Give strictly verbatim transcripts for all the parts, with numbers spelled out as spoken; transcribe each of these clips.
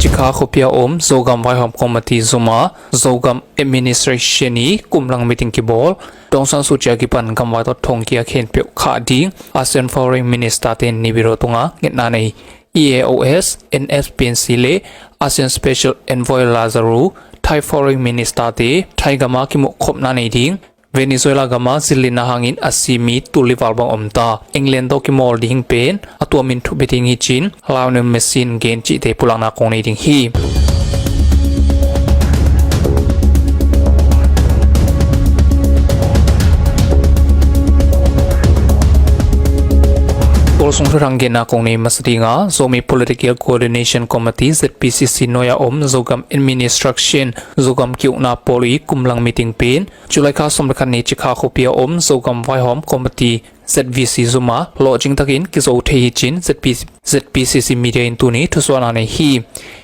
Cikha khuapi a om Zogam Vaihawm Committee zum a Zogam Administration i kumlang meeting kibawl. Daw Aung San Suu Kyi a kipan gamvai tawh thongkia khempeuh khah ding ASEAN Foreign Minister te Naypyidaw tungah ngetna nei. E A O S, N S P N C le ASEAN Special Envoy Lazarus, Thai Foreign Minister te Thai gam ah kimuh khopna nei ding. Venezuela gam ah zillitna hangin a si mi tul li val bang om ta. England tawh kimawl ding pen a tuamin thupi ding hi ci-in Lionel Messi in gen cihte pulakna kong nei ding hi. Kawlsung thuthang genna kong nei masa ding a, Zomi Political Coordination Committee, Z P C C nuai a om Zogam Administration, Zogam ki-ukna pawl i kumlang meeting pen July kha sawm le khat ni Cikha khuapi a om Zogam Vaihawm Committee, Z V C zum ah lawhcing takin kizo thei hi ci-in Z P, Z P C C media in tuni thusuahna nei hi.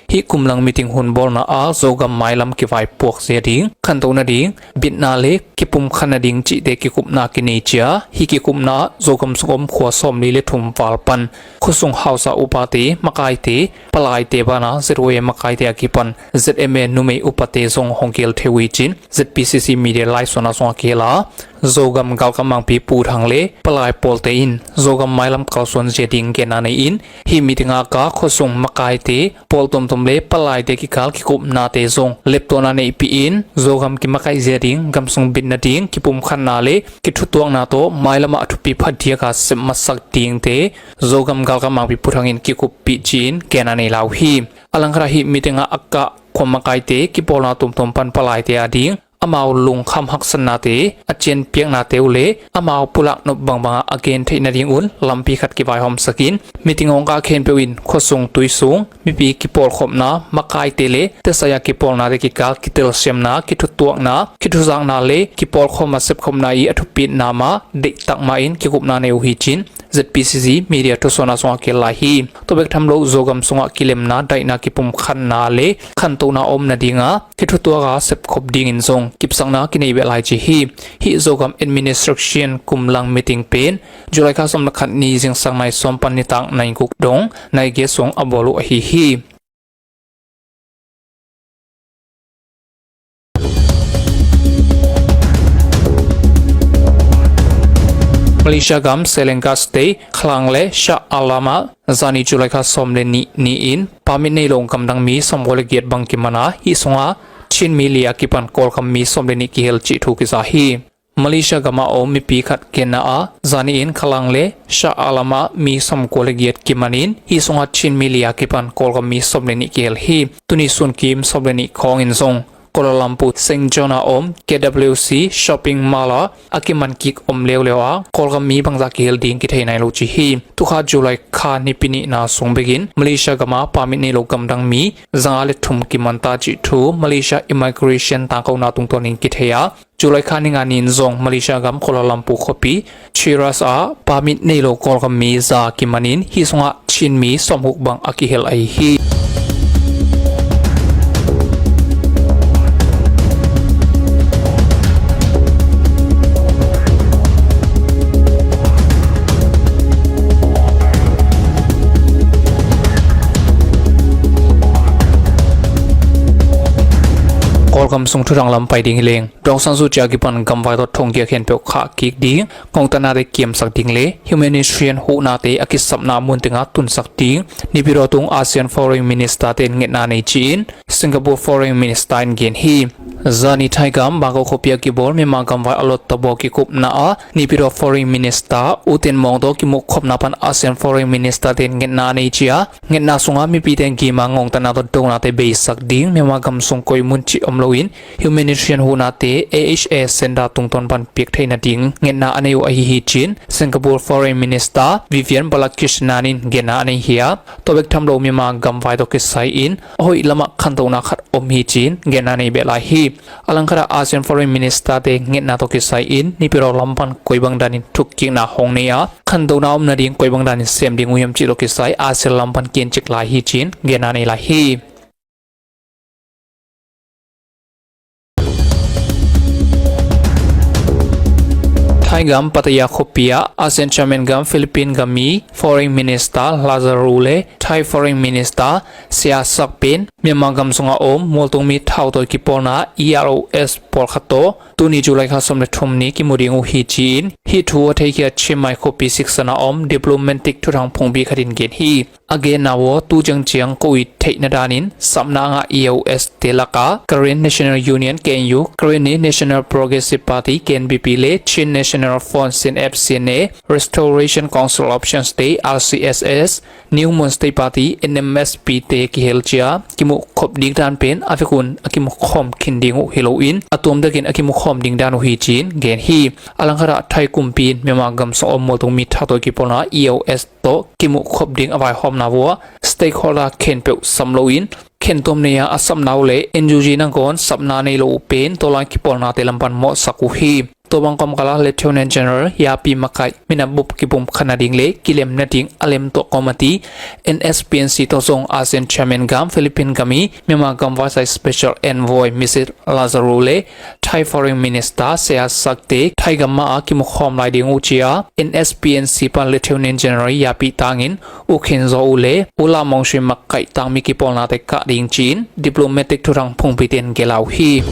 Hih kumlang meeting hun bawlna ah Zogam mailam kivaipuak zia ding, khantoh nading, bitna le kipumkhat nading cihte kikupna kinei ci a, hih kikupna ah Zogam sung om khua sawmli le thum val pan khuasung hausa upate, makaite, palaite banah Z O A makaite a kipan Z M A numei upate zong hong kihel thei uh hi ci-in Z P C C media laisuanna sungah kihel a, Zogam galkap mangpi Pu Thang le palai pawlte in Zogam mailam kalsuan zia ding genna nei in, hih meeting ah kah khuasung makaite, pawl tuamtuam le palaite kikal kikupnate zong leptuahna neihpih in, Zogam kimakaih zia ding, gamsung bit nading kipumkhatna le kithutuakna tawh mailam ah a thupi phadiak a sep masak dingte Zogam galkap mangpi Pu Thang in kikuppih ci-in genna nei lai uh hi. A langkhat ah hih meeting ah a kah khua makaite kipawlna tuamtuam pan palaite a ding amau lungkham haksatnate, a cianpiaknate uh le amau pulak nop bangbang ah a gen theih nadingun lampi khat kivaihawmsak in, meeting hong kah khempeuh in khuasung tuisung mipi kipawlkhopna, makaite le tesai a kipawlnate kikal kitelsiamna, kithutuakna, kithuzakna le kipawlkhawm a sepkhopna i a thupitna mah deihtak mah in kikupna nei uh hi ci-in Z P C C media thusuahna sungah kihel lai hi. Tua bek tham lo Zogam sungah kilemna, daihna, kipumkhatna le khantohna a om nading a kithutuak a sepkhop dingin zong kipsakna kinei beh lai ci hi. Hih Zogam Administration kumlang meeting pen July kha sawm le khat ni zingsang nai sawm pan nitak nai guk dong nai giat sung a bawl uh ahi hi. Malaysia gam Selangor State, Klang le Shah Alam ah zani July kha sawm le nih ni-in permit nei lo gamdang mi sawmkua le giat bang kiman a, hih sungah Chin mi li a kipan Kawlgam mi sawm le nih kihel cih thu kiza hi. Malaysia gam a om mipi khat genna ah zani in Klang le Shah Alam ah mi sawmkua le giat kiman in, hih sungah Chin mi li a kipan Kawlgam mi sawm le nih kihel hi. Tuni sun kim sawm le nih khawng in zong Kuala Lumpur Saint John a om K W C shopping mall ah a kiman kik om leuleu a, Kawlgam mi bangzah kihel ding kithei nai lo ci hi. Tukha July kha nipi nihna sung bekin Malaysia gam a permit nei lo gamdang mi zanga le thum kiman ta cih thu Malaysia Immigration tangkona tungtawnin kithei a, July kha ni nga ni-in zong Malaysia gam Kuala Lumpur khuapi Cheras ah permit nei lo Kawlgam mi za kiman in, hih sungah Chin mi sawmguk bang a kihel ahi hi. Kawlgam sung thuthang lam pai ding hi leng, Daw Aung San Suu Kyi a kipan gamvai tawh thongkia khempeuh khah kik ding, ngongtatnate kiamsak ding le humanitarian huhnate a kisapna mun tengah tunsak ding Naypyidaw tung ASEAN Foreign Minister te'n ngetna nei ci-in Singapore Foreign Minister in gen hi. Zani Thai gam Bangkok khuapi a kibawl Myanmar gamvai a lottabaw kikupna ah Naypyidaw Foreign Minister U Tin Maung tawh kimuhkhopna pan ASEAN Foreign Minister te'n ngetna nei ci a, ngetna sungah mipite gima ngongtatna tawh donate beisak ding, Myanmar gam sung koi mun cih om loin humanitarian huhnate, A H A center tungtawn pan piak theih nading ngetna a nei uh ahi hi ci-in Singapore Foreign Minister Vivian Balakrishnan in genna a nei hi a, tua bek tham lo Myanmar gamvai tawh kisai-in a hoih lamah khantohna khat om hi ci-in genna nei beh lai hi. A langkhat ah ASEAN Foreign Minister te ngetna tawh kisai-in Naypyidaw lam pan koi bang danin thukkikna hong nei a, khantohna om nading koi bang danin sem ding uh hiam cih tawh kisai ASEAN lam pan kincik lai hi ci-in genna nei lai hi. Thai gam Pattaya khuapi ah ASEAN chairman gam Philippine gam mi Foreign Minister Lazarus le Thai Foreign Minister Sia Sak pen Myanmar gam sungah om mualtung mi thautawi kipawlna E R O S pawlkhat tawh tuni July kha sawm le thum ni kimu ding uh hi ci-in hih thu a theikhia Chiang Mai khuapi siksan a om diplomatic thuthang phungpi khat in gen hi. A genna uh tu ciangciang ko i theihna danin sapna a ngah E R O S te lakah Karen National Union, K N U, Karenni National Progressive Party, K N P P, le Chin National Front, C N F, C N A, Restoration Council of Chin State, R C S S, New Mon State Party, N M S P, te kihel cia kimuh khop ding dan pen a vekun a kimuh khawm khin ding uh hi loin a tuamtakin a kimuh khawm ding dan uh hi ci-in gen hi. A langkhatah Thai kumpi in Myanmar gam sung om mualtung mi thautawi kipawlna E R O S tawh kimuh khop ding a vaihawmna uh ah stakeholder khenpeuh sam loin khentuam nei-a a sapna uh le N U G nangawn sapna nei lo uh pen tawlan kipawlnate lam pan mawhsak uh hi. Tua bang kawmkala Lieutenant General Yapi Makaih minam bup kipumkhat nading le kilem nading a lemtuah kawmati N S P N C tawh zong ASEAN Chairman gam Philippine gam i Myanmar gam vaisai Special Envoy Missus Lazaro le Thai Foreign Minister Sia Sakte Thai gam mah a kimukhawm lai ding uh cia N S P N C pan Lieutenant General Yapi tangin U Khin Zaw uh le U Lam Aung Shin Makaih tangmi kipawlnate kah ding ci-in diplomatic thuthang phungpite in gel uh hi.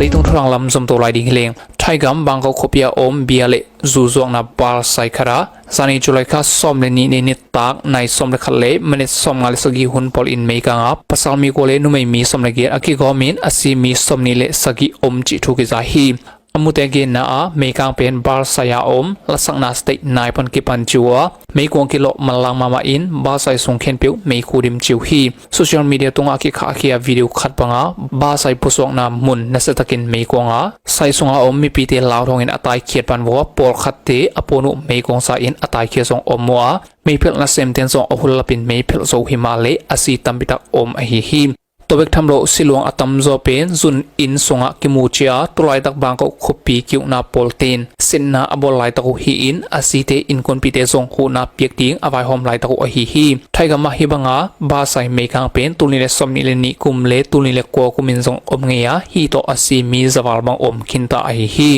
Leitung thuthang lam zomto lai ding hi leng Thai gam Bangkok khuapi a om bia le zu zuakna balsai khat ah zani July kha sawm le nih ni nitak nai sawm le khat le minit sawm nga le sagih hun pawl in meikang a pasal mi kua le numei mi sawm le giat a kigawm in a si mi sawm nih le sagih om cih thu kiza hi. A mute genna ah meikang pen balsai a om lasakna state nai pan kipan ci uh a meikuang kilawh manlang mahmah in balsai sung khempeuh meikhu dim ci uh hi. Social media tungah a kikhahkhia video khat banga balsai pusuakna mun nasiatakin meikuang a sai sunga om mipite lauthawngin a taikhiat pan uh a pawlkhatte a puan uh meikuang sa in a taikhia zong om uh a meiphelh nasemten zong a hullapin meiphelh zo hi mah le a si tampitak om ahi hi. Tua bek tham lo siluang a tamzaw pen zun inn sungah kimu cia tulaitak Bangkok khuapi kiukna pawlte in sinna a bawl laitak uh hi-in a site innkuanpihte zong huhna piak ding a vaihawm laitak uh ahi hi. Thai gam ah hih banga balsai meikang pen tulnih le sawmnih le nih kum le tulnih le kua kum in zong om ngei a hih tawh a si mi zaval bang om khinta ahi hi.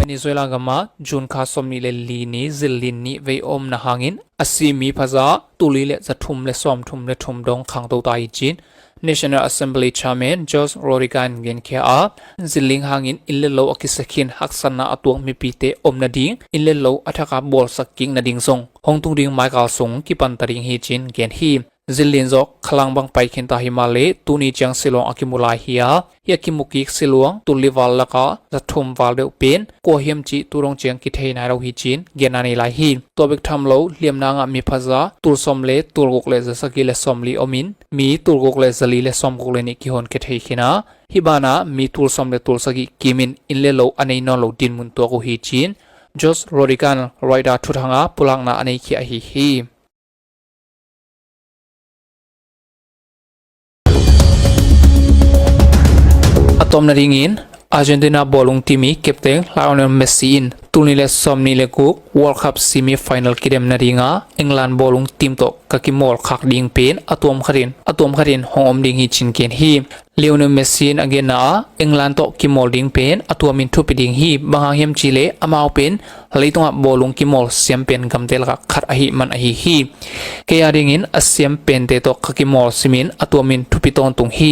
Venezuela gam ah June kha sawmnih le li ni zillin nih vei omna hangin a si mi phaza tulli le zathum le sawmthum le thum dong khangto ta hi ci-in National Assembly Chairman George Rodriguez in genkhia a zilling hangin inn le lo a kisia khin haksatna a tuak mipite om nading inn le lo a thak a bawlsak kik nading zong hong tung ding maikal sung kipan ta ding hi ci-in gen hi. Zillin zawh khalang bang pai khinta hi mah le tuni ciang siluang a kimu lai hi a hih a kimu kik siluang tulli val lakah zathum val deuh pen kua hiam cih tu dong ciang kithei nai lo hi ci-in genna nei lai hi. Tua bek tham lo liamna ngah mi phaza tulsawm le tulguk le zasagih le sawmli omin mi tulguk le zali le sawmguk le nih kihon kithei khin a hih banah mi tulsawm le tulsagih kimin inn le lo a nei nawn lo dinmun tuak uh hi ci-in George Rodriguez Reuters thuthang a pulakna a neikhia ahi hi. A tawpna dingin Argentina bawlung team i captain Lionel Messi in tulnih le sawmnih le guk World Cup semi final kidem nadinga England bawlung team tawh ka kimawl khak ding pen a tuam khatin a tuam khatin hong om ding hi ci-in gen hi. Lionel Messi in a genna ah England tawh kimawl ding pen a tuamin thupi ding hi. Bang hang hiam cihleh amau pen leitungah bawlung kimawl siam pen gamte lakah khat ahih man ahi hi. Kei a dingin a siam pente tawh ka kimawl simin a tuamin thupi tawntung hi.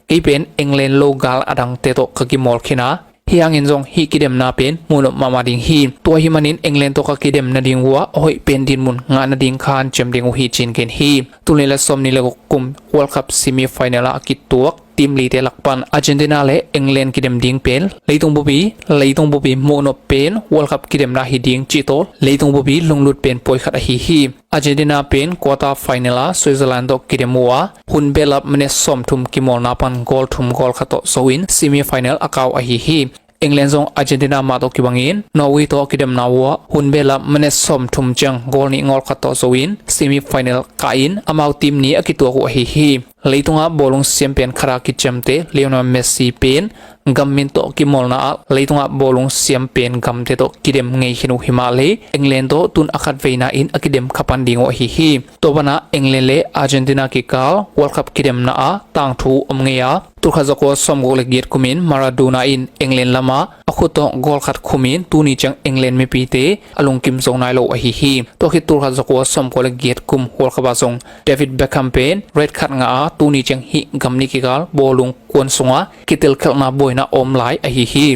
Kei pen England lo gal a dangte tawh ka kimawl khin a hih hangin zong hih kidemna pen muhnop mahmah ding hi. Tua ahih manin England tawh ka kidem nading uh ah a hoih pen dinmun ngah nading khan ciam ding uh hi ci-in gen hi. Tulnih le sawmnih le guk kum World Cup semi final ah a kituak team lite lak pan Argentina le England kidem ding pen leitung bupi leitung bupi muhnop pen World Cup kidemna hi ding cih tawh leitung bupi lunglut pen pawi khat ahi hi. Argentina pen quarter final ah Switzerland tawh kidem uh a hun behlap minute sawmthum kimawlna pan goal thum goal khat tawh zo in semi final a kau ahi hi. England zong Argentina mah tawh kibangin Norway tawh kidemna uh ah hun behlap minute sawmthum ciang goal nih goal khat tawh zo in semi final kah in amau team nih a kituak uh ahi hi. Leitungah bawlung siam pen khat a kiciamte Lionel Messi pen gam min tawh kimawlna ah leitungah bawlung siam pen gamte tawh kidem ngei khin uh hi mah leh England tawh tun a khat veina in a kidem khapan ding uh ahi hi. Tua banah England le Argentina kikal World Cup kidemna ah tangthu om ngei a, tulkhat zakua sawmguk le giat kumin Maradona in England lamah a khut tawh goal khat khumin tuni ciang England mipite a lungkim zo nai lo ahi hi. Tua khit tulkhat zakua sawmkua le giat kum World Cup ah zong David Beckham pen red card ngah a, tuni ciang hih gam nih kikal bawlung kuan sungah kitelkhelhna buaina a om lai ahi hi.